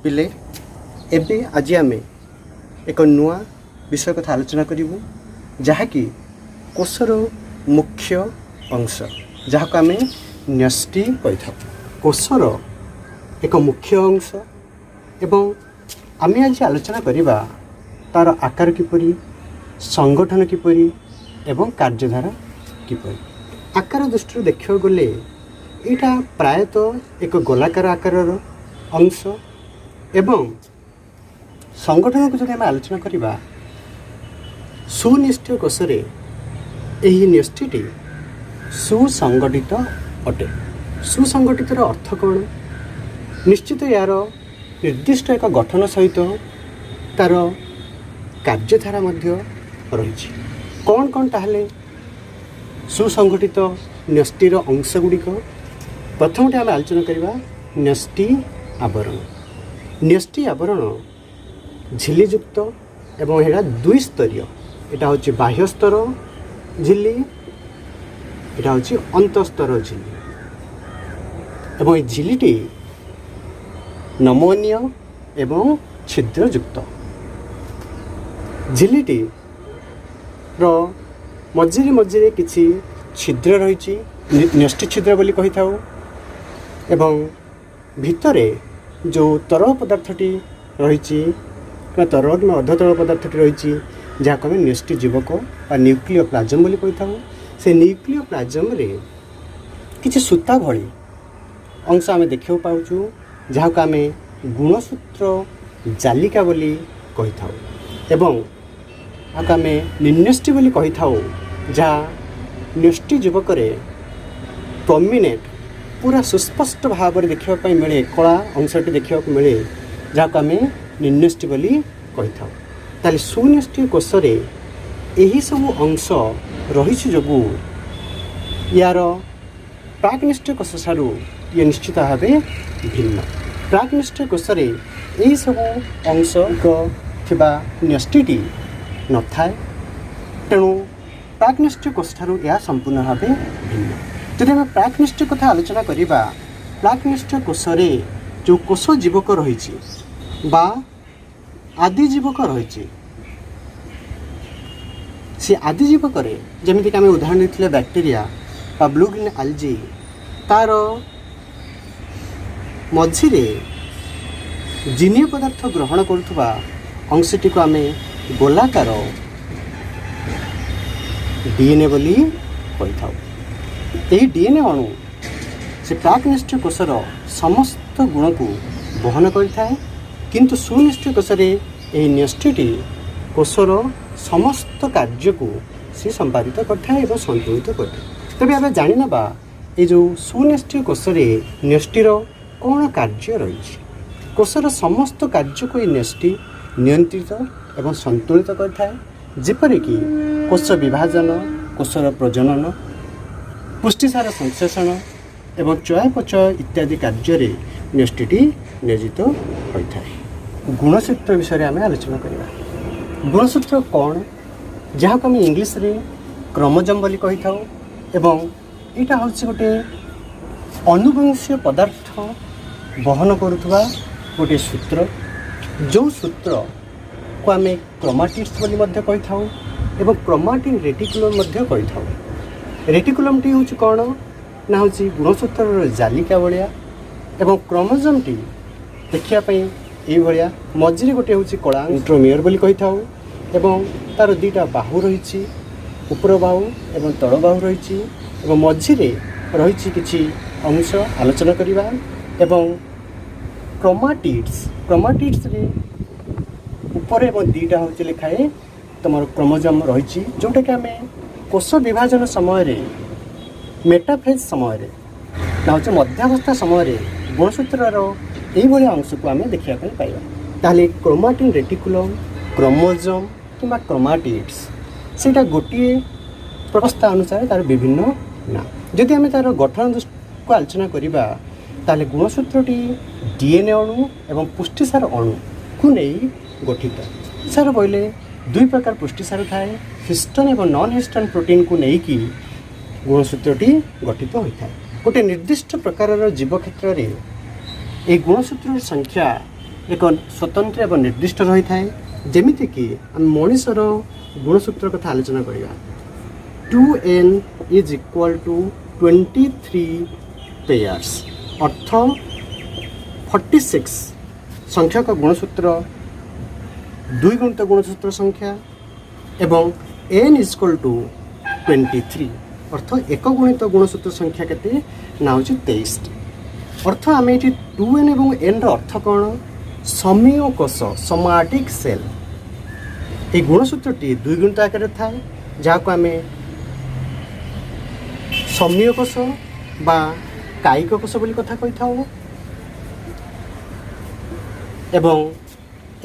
ପିଲେ, ଏବେ ଆଜି ଆମେ ଏକ ନୂଆ ବିଷୟ କଥା ଆଲୋଚନା କରିବୁ, ଯାହାକି କୋଷର ମୁଖ୍ୟ ଅଂଶ, ଯାହାକୁ ଆମେ ନ୍ୟଷ୍ଟି କହିଥାଉ। କୋଷର ଏକ ମୁଖ୍ୟ ଅଂଶ ଏବଂ ଆମେ ଆଜି ଆଲୋଚନା କରିବା ତା'ର ଆକାର କିପରି, ସଂଗଠନ କିପରି ଏବଂ କାର୍ଯ୍ୟଧାରା କିପରି। ଆକାର ଦୃଷ୍ଟିରୁ ଦେଖିବାକୁ ଗଲେ ଏଇଟା ପ୍ରାୟତଃ ଏକ ଗୋଲାକାର ଆକାରର ଅଂଶ ଏବଂ ସଂଗଠନକୁ ଯଦି ଆମେ ଆଲୋଚନା କରିବା, ସୁନ୍ୟଷ୍ଟି କୋଷରେ ଏହି ନ୍ୟଷ୍ଟିଟି ସୁସଂଗଠିତ ଅଟେ। ସୁସଂଗଠିତର ଅର୍ଥ କ'ଣ? ନିଶ୍ଚିତ ଏହାର ନିର୍ଦ୍ଦିଷ୍ଟ ଏକ ଗଠନ ସହିତ ତା'ର କାର୍ଯ୍ୟଧାରା ମଧ୍ୟ ରହିଛି। କ'ଣ କ'ଣ ତାହେଲେ ସୁସଂଗଠିତ ନ୍ୟଷ୍ଟିର ଅଂଶ ଗୁଡ଼ିକ? ପ୍ରଥମଟି ଆମେ ଆଲୋଚନା କରିବା ନ୍ୟଷ୍ଟି ଆବରଣ। ନ୍ୟଷ୍ଟି ଆବରଣ ଝିଲ୍ଲିଯୁକ୍ତ ଏବଂ ଏଇଟା ଦୁଇ ସ୍ତରୀୟ। ଏଇଟା ହେଉଛି ବାହ୍ୟ ସ୍ତର ଝିଲ୍ଲି, ଏଇଟା ହେଉଛି ଅନ୍ତଃସ୍ତର ଝିଲ୍ଲି ଏବଂ এই ଝିଲ୍ଲିଟି ନମନୀୟ ଏବଂ ଛିଦ୍ରଯୁକ୍ତ। ଝିଲ୍ଲିଟିର ମଝିରେ ମଝିରେ କିଛି ଛିଦ୍ର ରହିଛି, ନ୍ୟଷ୍ଟି ଛିଦ୍ର ବୋଲି କହିଥାଉ ଏବଂ ଭିତରେ ଯେଉଁ ତରଳ ପଦାର୍ଥଟି ରହିଛି କିମ୍ବା ତରଳ କିମ୍ବା ଅର୍ଦ୍ଧତରଳ ପଦାର୍ଥଟି ରହିଛି, ଯାହାକୁ ଆମେ ନ୍ୟଷ୍ଟି ଜୀବକ ବା ନ୍ୟୁକ୍ଲିଓ ପ୍ଲାଜମ୍ ବୋଲି କହିଥାଉ, ସେ ନ୍ୟୁକ୍ଲିଓ ପ୍ଲାଜମ୍ରେ କିଛି ସୂତା ଭଳି ଅଂଶ ଆମେ ଦେଖିବାକୁ ପାଉଛୁ, ଯାହାକୁ ଆମେ ଗୁଣସୂତ୍ର ଜାଲିକା ବୋଲି କହିଥାଉ ଏବଂ ଏହାକୁ ଆମେ ନିର୍ନ୍ୟଷ୍ଟି ବୋଲି କହିଥାଉ, ଯାହା ନ୍ୟଷ୍ଟି ଜୀବକରେ ପ୍ରମିନେଣ୍ଟ, ପୁରା ସୁସ୍ପଷ୍ଟ ଭାବରେ ଦେଖିବା ପାଇଁ ମିଳେ। କଳା ଅଂଶଟି ଦେଖିବାକୁ ମିଳେ, ଯାହାକୁ ଆମେ ନିର୍ନ୍ୟଷ୍ଟି ବୋଲି କହିଥାଉ। ତାହେଲେ ସୁନ୍ୟଷ୍ଟି କୋଷରେ ଏହିସବୁ ଅଂଶ ରହିଛି ଯୋଗୁଁ ୟାର ପ୍ରାକ୍ନ୍ୟଷ୍ଟି କୋଷ ଠାରୁ ଇଏ ନିଶ୍ଚିତ ଭାବେ ଭିନ୍ନ। ପ୍ରାକ୍ନ୍ୟଷ୍ଟି କୋଷରେ ଏହିସବୁ ଅଂଶ ଥିବା ନ୍ୟଷ୍ଟିଟି ନଥାଏ, ତେଣୁ ପ୍ରାକ୍ନ୍ୟଷ୍ଟି କୋଷ ଠାରୁ ଏହା ସମ୍ପୂର୍ଣ୍ଣ ଭାବେ ଭିନ୍ନ। ଯଦି ଆମେ ପ୍ରାକ୍ନ୍ୟଷ୍ଟି କଥା ଆଲୋଚନା କରିବା, ପ୍ରାକ୍ନ୍ୟଷ୍ଟି କୋଷରେ ଯେଉଁ କୋଷ ଜୀବକ ରହିଛି ବା ଆଦି ଜୀବକ ରହିଛି, ସେ ଆଦି ଜୀବକରେ ଯେମିତିକି ଆମେ ଉଦାହରଣ ଦେଇଥିଲେ ବ୍ୟାକ୍ଟେରିଆ ବା ବ୍ଲୁ ଗ୍ରୀନ୍ ଆଲଜି, ତା'ର ମଝିରେ ଜିନୀୟ ପଦାର୍ଥ ଗ୍ରହଣ କରୁଥିବା ଅଂଶଟିକୁ ଆମେ ଗୋଲାକାର ଡିଏନ୍ଏ ବୋଲି କହିଥାଉ। ଏହି ଡିଏନ୍ଏ ଅଣୁ ସେ ପ୍ରାକ୍ନ୍ୟଷ୍ଟି କୋଷର ସମସ୍ତ ଗୁଣକୁ ବହନ କରିଥାଏ, କିନ୍ତୁ ସୁନ୍ୟଷ୍ଟି କୋଷରେ ଏହି ନ୍ୟଷ୍ଟିଟି କୋଷର ସମସ୍ତ କାର୍ଯ୍ୟକୁ ସେ ସମ୍ପାଦିତ କରିଥାଏ ଏବଂ ସନ୍ତୁଳିତ କରିଥାଏ। ତେବେ ଆମେ ଜାଣିନେବା ଏ ଯେଉଁ ସୁନ୍ୟଷ୍ଟି କୋଷରେ ନ୍ୟଷ୍ଟିର କ'ଣ କାର୍ଯ୍ୟ ରହିଛି। କୋଷର ସମସ୍ତ କାର୍ଯ୍ୟକୁ ଏହି ନ୍ୟଷ୍ଟି ନିୟନ୍ତ୍ରିତ ଏବଂ ସନ୍ତୁଳିତ କରିଥାଏ, ଯେପରିକି କୋଷ ବିଭାଜନ, କୋଷର ପ୍ରଜନନ, ପୁଷ୍ଟିସାର ସଂଶ୍ଳେଷଣ ଏବଂ ଚୟାପଚୟ ଇତ୍ୟାଦି କାର୍ଯ୍ୟରେ ନ୍ୟଷ୍ଟିଟି ନିୟୋଜିତ ହୋଇଥାଏ। ଗୁଣସୂତ୍ର ବିଷୟରେ ଆମେ ଆଲୋଚନା କରିବା। ଗୁଣସୂତ୍ର କ'ଣ? ଯାହାକୁ ଆମେ ଇଂଲିଶରେ କ୍ରୋମୋଜମ୍ ବୋଲି କହିଥାଉ ଏବଂ ଏଇଟା ହେଉଛି ଗୋଟେ ଅନୁବଂଶୀୟ ପଦାର୍ଥ ବହନ କରୁଥିବା ଗୋଟିଏ ସୂତ୍ର, ଯେଉଁ ସୂତ୍ରକୁ ଆମେ କ୍ରୋମାଟିଡ୍ସ ବୋଲି ମଧ୍ୟ କହିଥାଉ ଏବଂ କ୍ରୋମାଟିନ୍ ରେଟିକୁଲମ୍ ମଧ୍ୟ କହିଥାଉ। ରେଟିକୁଲମ୍ଟି ହେଉଛି କ'ଣ ନା ହେଉଛି ଗୁଣସୂତ୍ରର ଜାଲିକା ଭଳିଆ ଏବଂ କ୍ରୋମୋଜମ୍ଟି ଦେଖିବା ପାଇଁ ଏଇଭଳିଆ। ମଝିରେ ଗୋଟିଏ ହେଉଛି କଳା ସେଣ୍ଟ୍ରୋମିୟର ବୋଲି କହିଥାଉ ଏବଂ ତା'ର ଦୁଇଟା ବାହୁ ରହିଛି, ଉପର ବାହୁ ଏବଂ ତଳ ବାହୁ ରହିଛି ଏବଂ ମଝିରେ ରହିଛି କିଛି ଅଂଶ ଆଲୋଚନା କରିବା। ଏବଂ କ୍ରୋମାଟିଡ୍ସ, କ୍ରୋମାଟିଡ୍ସରେ ଉପରେ ଏବଂ ଦୁଇଟା ହେଉଛି ଲେଖାଏ ତୁମର କ୍ରୋମୋଜମ୍ ରହିଛି, ଯେଉଁଟାକି ଆମେ କୋଷ ବିଭାଜନ ସମୟରେ, ମେଟାଫେଜ୍ ସମୟରେ ନା ହେଉଛି ମଧ୍ୟାବସ୍ଥା ସମୟରେ ଗୁଣସୂତ୍ରର ଏଇଭଳିଆ ଅଂଶକୁ ଆମେ ଦେଖିବା ପାଇଁ ପାଇବା। ତାହେଲେ କ୍ରୋମାଟିନ୍ ରେଟିକୁଲମ୍, କ୍ରୋମୋଜମ୍ କିମ୍ବା କ୍ରୋମାଟିଡ୍ସ, ସେଇଟା ଗୋଟିଏ ପ୍ରବସ୍ଥା ଅନୁସାରେ ତା'ର ବିଭିନ୍ନ ନାଁ। ଯଦି ଆମେ ତା'ର ଗଠନ ଦୃଷ୍ଟିକୁ ଆଲୋଚନା କରିବା, ତାହେଲେ ଗୁଣସୂତ୍ରଟି ଡିଏନ୍ଏ ଅଣୁ ଏବଂ ପୁଷ୍ଟିସାର ଅଣୁକୁ ନେଇ ଗଠିତ। ସାର ବୋଇଲେ ଦୁଇ ପ୍ରକାର ପୁଷ୍ଟିସାର ଥାଏ। ହିଷ୍ଟନ୍ ଏବଂ ନନ୍ ହିଷ୍ଟନ୍ ପ୍ରୋଟିନ୍କୁ ନେଇକି ଗୁଣସୂତ୍ରଟି ଗଠିତ ହୋଇଥାଏ। ଗୋଟିଏ ନିର୍ଦ୍ଦିଷ୍ଟ ପ୍ରକାରର ଜୀବ କ୍ଷେତ୍ରରେ ଏହି ଗୁଣସୂତ୍ରର ସଂଖ୍ୟା ଏକ ସ୍ୱତନ୍ତ୍ର ଏବଂ ନିର୍ଦ୍ଦିଷ୍ଟ ରହିଥାଏ। ଯେମିତିକି ଆମେ ମଣିଷର ଗୁଣସୂତ୍ର କଥା ଆଲୋଚନା କରିବା, 2n is equal to 23 pairs, ଅର୍ଥ 46 ସଂଖ୍ୟକ ଗୁଣସୂତ୍ର, ଦୁଇ ଗୁଣିତ ଗୁଣସୂତ୍ର ସଂଖ୍ୟା ଏବଂ n is equal to 23, ଅର୍ଥ ଏକ ଗୁଣିତ ଗୁଣସୂତ୍ର ସଂଖ୍ୟା କେତେ ନା ହେଉଛି 23ଟି। ଅର୍ଥ ଆମେ ଏଠି 2n ଏବଂ ଏନ୍ର ଅର୍ଥ କ'ଣ? ସମୀୟ କୋଷ, ସୋମାଟିକ୍ ସେଲ୍। ଏହି ଗୁଣସୂତ୍ରଟି ଦୁଇ ଗୁଣିତ ଆକାରରେ ଥାଏ, ଯାହାକୁ ଆମେ ସମୀୟ କୋଷ ବା କାୟିକ କୋଷ ବୋଲି କଥା କହିଥାଉ ଏବଂ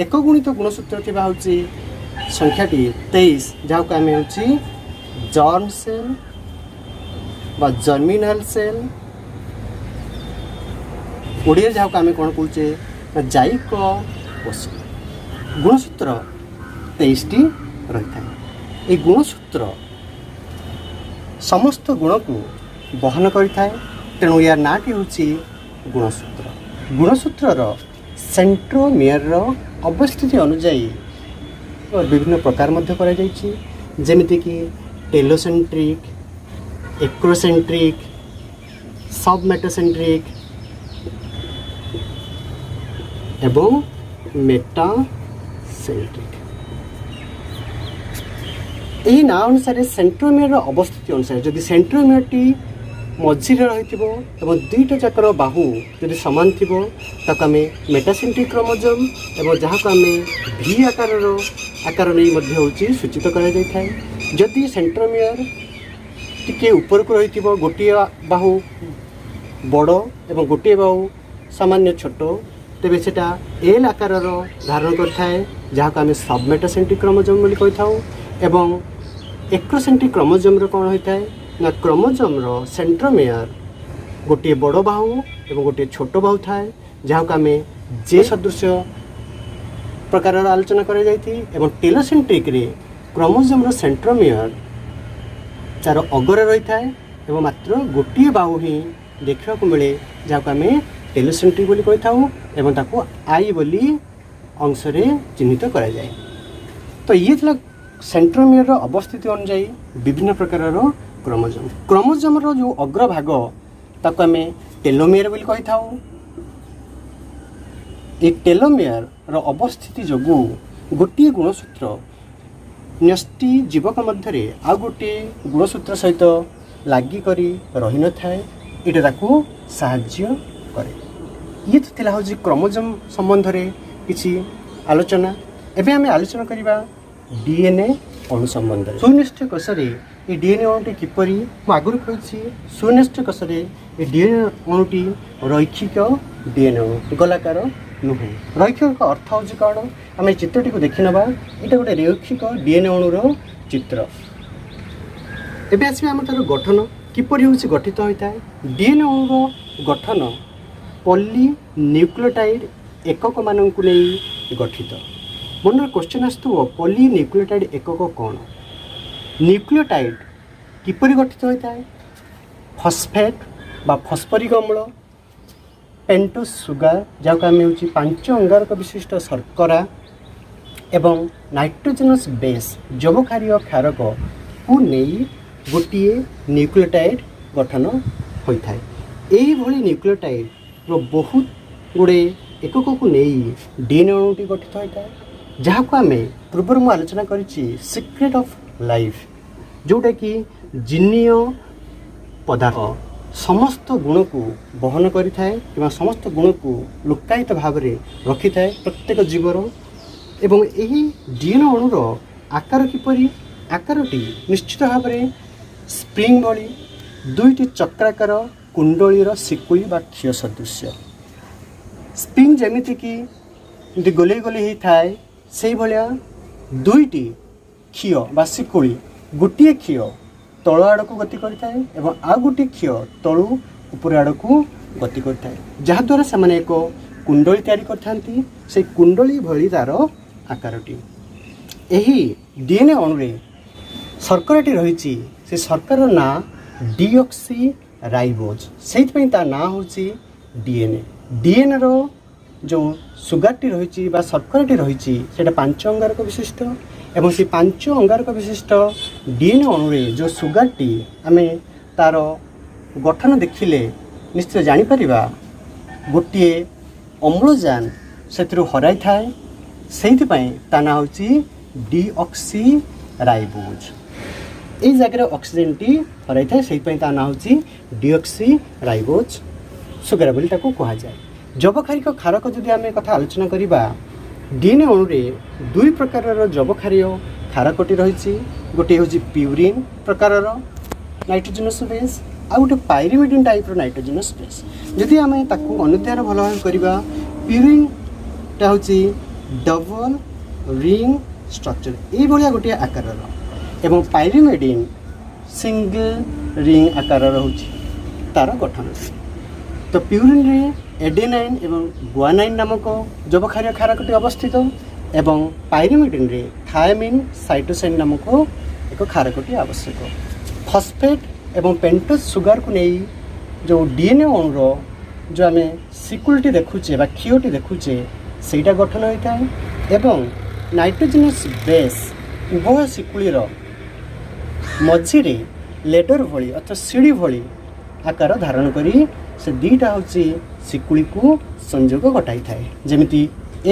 ଏକ ଗୁଣିତ ଗୁଣସୂତ୍ର ଥିବା ହେଉଛି ସଂଖ୍ୟାଟି 23, ଯାହାକୁ ଆମେ ହେଉଛି ଜର୍ମ ସେଲ୍ ବା ଜର୍ମିନାଲ ସେଲ୍, ଓଡ଼ିଆରେ ଯାହାକୁ ଆମେ କ'ଣ କହୁଛେ ନା ଜାଇକ କୋଷ। ଗୁଣସୂତ୍ର 23ଟି ରହିଥାଏ। ଏହି ଗୁଣସୂତ୍ର ସମସ୍ତ ଗୁଣକୁ ବହନ କରିଥାଏ, ତେଣୁ ୟା ନାଁଟି ହେଉଛି ଗୁଣସୂତ୍ର। ଗୁଣସୂତ୍ରର ସେଣ୍ଟ୍ରୋମିୟରର ଅବସ୍ଥିତି ଅନୁଯାୟୀ ବିଭିନ୍ନ ପ୍ରକାର ମଧ୍ୟ କରାଯାଇଛି, ଯେମିତିକି ଟେଲୋସେଣ୍ଟ୍ରିକ୍, ଏକ୍ରୋସେଣ୍ଟ୍ରିକ୍, ସବମେଟାସେଣ୍ଟ୍ରିକ୍ ଏବଂ ମେଟାସେଣ୍ଟ୍ରିକ୍। ଏହି ନାଁ ଅନୁସାରେ ସେଣ୍ଟ୍ରୋମିୟରର ଅବସ୍ଥିତି ଅନୁସାରେ ଯଦି ସେଣ୍ଟ୍ରୋମିୟରଟି ମଝିରେ ରହିଥିବ ଏବଂ ଦୁଇଟା ଯାକର ବାହୁ ଯଦି ସମାନ ଥିବ, ତାକୁ ଆମେ ମେଟାସେଣ୍ଟ୍ରିକ୍ କ୍ରୋମୋଜୋମ୍ ଏବଂ ଯାହାକୁ ଆମେ ଭି ଆକାରର ଆକାର ନେଇ ମଧ୍ୟ ହେଉଛି ସୂଚିତ କରାଯାଇଥାଏ। ଯଦି ସେଣ୍ଟ୍ରୋମିୟର ଟିକିଏ ଉପରକୁ ରହିଥିବ, ଗୋଟିଏ ବାହୁ ବଡ଼ ଏବଂ ଗୋଟିଏ ବାହୁ ସାମାନ୍ୟ ଛୋଟ, ତେବେ ସେଟା ଏଲ୍ ଆକାରର ଧାରଣ କରିଥାଏ, ଯାହାକୁ ଆମେ ସବମେଟାସେଣ୍ଟ୍ରିକ୍ କ୍ରୋମୋଜୋମ୍ ବୋଲି କହିଥାଉ। ଏବଂ ଏକ୍ରୋସେଣ୍ଟ୍ରିକ୍ କ୍ରୋମୋଜୋମ୍ର କ'ଣ ହୋଇଥାଏ ନା କ୍ରୋମୋଜୋମ୍ର ସେଣ୍ଟ୍ରୋମିୟର ଗୋଟିଏ ବଡ଼ ବାହୁ ଏବଂ ଗୋଟିଏ ଛୋଟ ବାହୁ ଥାଏ, ଯାହାକୁ ଆମେ ଜେ ସଦୃଶ୍ୟ ପ୍ରକାରର ଆଲୋଚନା କରାଯାଇଛି। ଏବଂ ଟେଲୋସେଣ୍ଟ୍ରିକ୍ରେ କ୍ରୋମୋଜୋମ୍ର ସେଣ୍ଟ୍ରୋମିୟର ତାର ଅଗରେ ରହିଥାଏ ଏବଂ ମାତ୍ର ଗୋଟିଏ ବାହୁ ହିଁ ଦେଖିବାକୁ ମିଳେ, ଯାହାକୁ ଆମେ ଟେଲୋସେଣ୍ଟ୍ରିକ୍ ବୋଲି କହିଥାଉ ଏବଂ ତାକୁ I ବୋଲି ଅଂଶରେ ଚିହ୍ନିତ କରାଯାଏ। ତ ଇଏ ଥିଲା ସେଣ୍ଟ୍ରୋମିୟରର ଅବସ୍ଥିତି ଅନୁଯାୟୀ ବିଭିନ୍ନ ପ୍ରକାରର କ୍ରୋମୋଜୋମ୍। କ୍ରୋମୋଜୋମ୍ର ଯେଉଁ ଅଗ୍ରଭାଗ, ତାକୁ ଆମେ ଟେଲୋମିୟର ବୋଲି କହିଥାଉ। ଏ ଟେଲୋମିୟରର ଅବସ୍ଥିତି ଯୋଗୁଁ ଗୋଟିଏ ଗୁଣସୂତ୍ର ନ୍ୟଷ୍ଟି ଜୀବକ ମଧ୍ୟରେ ଆଉ ଗୋଟିଏ ଗୁଣସୂତ୍ର ସହିତ ଲାଗିକରି ରହିନଥାଏ। ଏଇଟା ତାକୁ ସାହାଯ୍ୟ କରେ। ଇଏ ତ ଥିଲା ହେଉଛି କ୍ରୋମୋଜୋମ୍ ସମ୍ବନ୍ଧରେ କିଛି ଆଲୋଚନା। ଏବେ ଆମେ ଆଲୋଚନା କରିବା ଡିଏନ୍ଏ ଅଣୁ ସମ୍ବନ୍ଧରେ। ସୁନ୍ୟଷ୍ଟି କୋଷରେ ଏ ଡିଏନ୍ଏ ଅଣୁଟି କିପରି? ମୁଁ ଆଗରୁ କହିଛି, ସୁନ୍ୟଷ୍ଟି କୋଷରେ ଏ ଡିଏନ୍ଏ ଅଣୁଟି ରୈଖିକ ଡିଏନ୍ଏ ଅଣୁ, ଗୋଲାକାର ନୁହେଁ। ରୈଖିକ ଅର୍ଥ ହେଉଛି କ'ଣ? ଆମେ ଏ ଚିତ୍ରଟିକୁ ଦେଖିନେବା। ଏଇଟା ଗୋଟେ ରୈଖିକ ଡିଏନ୍ଏ ଅଣୁର ଚିତ୍ର। ଏବେ ଆସିବା ଆମର ତା'ର ଗଠନ କିପରି ହେଉଛି, ଗଠିତ ହୋଇଥାଏ। ଡିଏନ୍ଏ ଅଣୁର ଗଠନ ପଲି ନ୍ୟୁକ୍ଲିଓଟାଇଡ୍ ଏକକମାନଙ୍କୁ ନେଇ ଗଠିତ। ମନରେ କ୍ୱେଶ୍ଚନ୍ ଆସୁଥିବ, ପଲି ନ୍ୟୁକ୍ଲିଓଟାଇଡ୍ ଏକକ କ'ଣ? ନ୍ୟୁକ୍ଲିଓଟାଇଡ୍ କିପରି ଗଠିତ ହୋଇଥାଏ? ଫସ୍ଫେଟ୍ ବା ଫସ୍ଫରିକ ଅମ୍ଳ, ପେଣ୍ଟୋସ୍ ସୁଗାର, ଯାହାକୁ ଆମେ ହେଉଛି ପାଞ୍ଚ ଅଙ୍ଗାରକ ବିଶିଷ୍ଟ ଶର୍କରା ଏବଂ ନାଇଟ୍ରୋଜେନସ୍ ବେସ୍, ଯବକ୍ଷାରୀୟ କ୍ଷାରକକୁ ନେଇ ଗୋଟିଏ ନ୍ୟୁକ୍ଲିଓଟାଇଡ୍ ଗଠନ ହୋଇଥାଏ। ଏଇଭଳି ନ୍ୟୁକ୍ଲିଓଟାଇଡ୍ର ବହୁତ ଗୁଡ଼ିଏ ଏକକକୁ ନେଇ ଡିଏନ୍ଏ ଅଣୁଟି ଗଠିତ ହୋଇଥାଏ, ଯାହାକୁ ଆମେ ପୂର୍ବରୁ ମୁଁ ଆଲୋଚନା କରିଛି ସିକ୍ରେଟ୍ ଅଫ୍ ଲାଇଫ୍, ଯେଉଁଟାକି ଜିନୀୟ ପଦାର୍ଥ ସମସ୍ତ ଗୁଣକୁ ବହନ କରିଥାଏ କିମ୍ବା ସମସ୍ତ ଗୁଣକୁ ଲୁକ୍କାୟିତ ଭାବରେ ରଖିଥାଏ ପ୍ରତ୍ୟେକ ଜୀବର। ଏବଂ ଏହି ଡିଏନ୍ଏ ଅଣୁର ଆକାର କିପରି? ଆକାରଟି ନିଶ୍ଚିତ ଭାବରେ ସ୍ପ୍ରିଙ୍ଗ ଭଳି ଦୁଇଟି ଚକ୍ରାକାର କୁଣ୍ଡଳୀର ଶିକୁଳି ବା ଖିଅ ସଦୃଶ୍ୟ। ସ୍ପ୍ରିଙ୍ଗ ଯେମିତିକି ଏମିତି ଗୋଲେଇ ଗୋଲେଇ ହେଇଥାଏ, ସେଇଭଳିଆ ଦୁଇଟି ଖିଅ ବା ଶିକୁଳି, ଗୋଟିଏ ଖିଅ ତଳ ଆଡ଼କୁ ଗତି କରିଥାଏ ଏବଂ ଆଉ ଗୋଟିଏ ଖିଅ ତଳୁ ଉପର ଆଡ଼କୁ ଗତି କରିଥାଏ, ଯାହାଦ୍ୱାରା ସେମାନେ ଏକ କୁଣ୍ଡଳୀ ତିଆରି କରିଥାନ୍ତି। ସେଇ କୁଣ୍ଡଳୀ ଭଳି ତା'ର ଆକାରଟି। ଏହି ଡିଏନ୍ଏ ଅଣୁରେ ଶର୍କରାଟି ରହିଛି। ସେ ଶର୍କରାର ନାଁ ଡିଅକ୍ସି ରାଇବୋଜ୍। ସେଇଥିପାଇଁ ତା ନାଁ ହେଉଛି ଡିଏନ୍ଏ। ଡିଏନ୍ଏର ଯେଉଁ ସୁଗାରଟି ରହିଛି ବା ଶର୍କରାଟି ରହିଛି, ସେଇଟା 5 ଅଙ୍ଗାରକ ବିଶିଷ୍ଟ। ଏବଂ ସେ 5 ଅଙ୍ଗାରକ ବିଶିଷ୍ଟ ଡିଏନ୍ଏ ଅଣୁରେ ଯେଉଁ ସୁଗାରଟି, ଆମେ ତା'ର ଗଠନ ଦେଖିଲେ ନିଶ୍ଚୟ ଜାଣିପାରିବା, ଗୋଟିଏ ଅମ୍ଳଜାନ ସେଥିରୁ ହରାଇଥାଏ। ସେଇଥିପାଇଁ ତା ନାଁ ହେଉଛି ଡିଅକ୍ସି ରାଇବୋଜ୍। ଏଇ ଜାଗାରେ ଅକ୍ସିଜେନଟି ହରାଇଥାଏ, ସେଇଥିପାଇଁ ତା ନାଁ ହେଉଛି ଡିଅକ୍ସି ରାଇବୋଜ୍ ସୁଗାର ବୋଲି ତାକୁ କୁହାଯାଏ। ଯବକ୍ଷାରିକ କ୍ଷାରକ ଯଦି ଆମେ କଥା ଆଲୋଚନା କରିବା, ଡିଏନ୍ଏ ଅଣୁରେ ଦୁଇ ପ୍ରକାରର ଯବକ୍ଷାରୀୟ କ୍ଷାରକଟି ରହିଛି। ଗୋଟିଏ ହେଉଛି ପ୍ୟୁରିନ୍ ପ୍ରକାରର ନାଇଟ୍ରୋଜେନସ୍ ବେସ୍, ଆଉ ଗୋଟେ ପାଇରିମିଡ଼ିନ୍ ଟାଇପ୍ର ନାଇଟ୍ରୋଜେନସ୍ ବେସ୍। ଯଦି ଆମେ ତାକୁ ଅନୁଧ୍ୟାନ ଭଲ ଭାବେ କରିବା, ପ୍ୟୁରିନ୍ଟା ହେଉଛି ଡବଲ୍ ରିଙ୍ଗ ଷ୍ଟ୍ରକ୍ଚର, ଏଇଭଳିଆ ଗୋଟିଏ ଆକାରର, ଏବଂ ପାଇରିମିଡ଼ିନ୍ ସିଙ୍ଗଲ ରିଙ୍ଗ ଆକାରର ହେଉଛି ତା'ର ଗଠନ। ତ ପ୍ୟୁରିନ୍ରେ ଏଡେନାଇନ୍ ଏବଂ ଗୁଆନାଇନ୍ ନାମକ ଯବକ୍ଷାରୀୟ କ୍ଷାରକଟି ଅବସ୍ଥିତ ଏବଂ ପାଇରିମିଡ଼ିନ୍ରେ ଥାୟାମିନ୍, ସାଇଟୋସାଇନ୍ ନାମକ ଏକ କ୍ଷାରକଟି ଆବଶ୍ୟକ। ଫସ୍ଫେଟ୍ ଏବଂ ପେଣ୍ଟୋଜ ସୁଗାରକୁ ନେଇ ଯେଉଁ ଡିଏନ୍ଏ ଅଣୁର ଯେଉଁ ଆମେ ଶିକୁଳିଟି ଦେଖୁଛେ ବା ଖିଅଟି ଦେଖୁଛେ, ସେଇଟା ଗଠନ ହୋଇଥାଏ। ଏବଂ ନାଇଟ୍ରୋଜେନସ୍ ବେସ୍ ଉଭୟ ଶିକୁଳିର ମଝିରେ ଲେଡର ଭଳି ଅର୍ଥାତ୍ ସିଡ଼ି ଭଳି ଆକାର ଧାରଣ କରି ସେ ଦୁଇଟା ହେଉଛି ଶିକୁଳିକୁ ସଂଯୋଗ ଘଟାଇଥାଏ। ଯେମିତି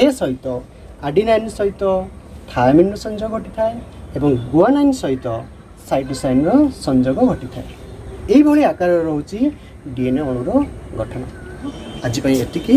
ଏ ସହିତ, ଆଡିନାଇନ୍ ସହିତ ଥାୟାମିନ୍ର ସଂଯୋଗ ଘଟିଥାଏ ଏବଂ ଗୁଆନାଇନ୍ ସହିତ ସାଇଟୋସାଇନ୍ର ସଂଯୋଗ ଘଟିଥାଏ। ଏଇଭଳି ଆକାରରେ ରହୁଛି ଡିଏନ୍ଏ ଅଣୁର ଗଠନ। ଆଜି ପାଇଁ ଏତିକି।